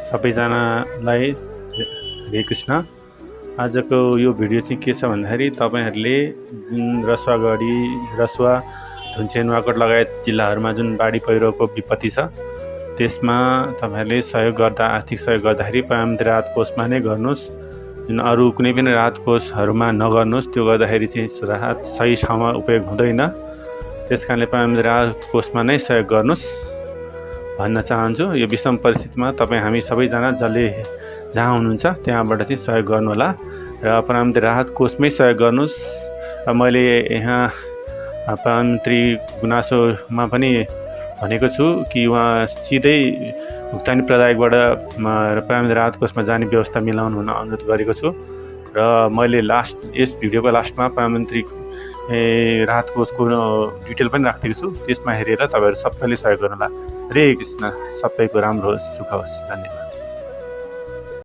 सबैजनालाई हरे कृष्ण। आजको यो भिडियो चाहिँ के छ भन्दाखेरि तपाईहरुले जुन रसुवागढी, रसुवा, धुन्चे, नुवाकोट लगायत जिल्लाहरुमा जुन बाढी पहिरोको विपत्ति छ त्यसमा तपाईहरुले सहयोग गर्दा, आर्थिक सहयोग गर्दाखेरि प्रधानमन्त्री राहत कोषमा नै गर्नुस्। जुन अरु कुनै पनि राहत कोषहरुमा नगर्नुस्, त्यो गर्दाखेरि चाहिँ राहत सही ठाउँमा उपयोग हुँदैन। त्यसकारणले प्रधानमन्त्री राहत कोषमा नै सहयोग गर्नुस् भन्न चाहन्छु। यो विषम परिस्थितिमा तपाई हामी सबैजना जसले जहाँ हुनुहुन्छ त्यहाँबाट चाहिँ सहयोग गर्नु होला र प्रधानमन्त्री राहत कोषमै सहयोग गर्नुस्। र मैले यहाँ प्रधानमन्त्री गुनासोमा पनि भनेको छु कि उहाँ सिधै भुक्तानी प्रदायकबाट प्रधानमन्त्री राहत कोषमा जाने व्यवस्था मिलाउनु हुन अनुरोध गरेको छु। र मैले यस भिडियोको लास्टमा प्रधानमन्त्री राहत कोषको डिटेल पनि राखिदिएको छु। त्यसमा हेरेर तपाईहरु सबैले सहयोग गर्नु होला। हरे कृष्ण। सबैको राम्रो होस्, सुख होस्। धन्यवाद।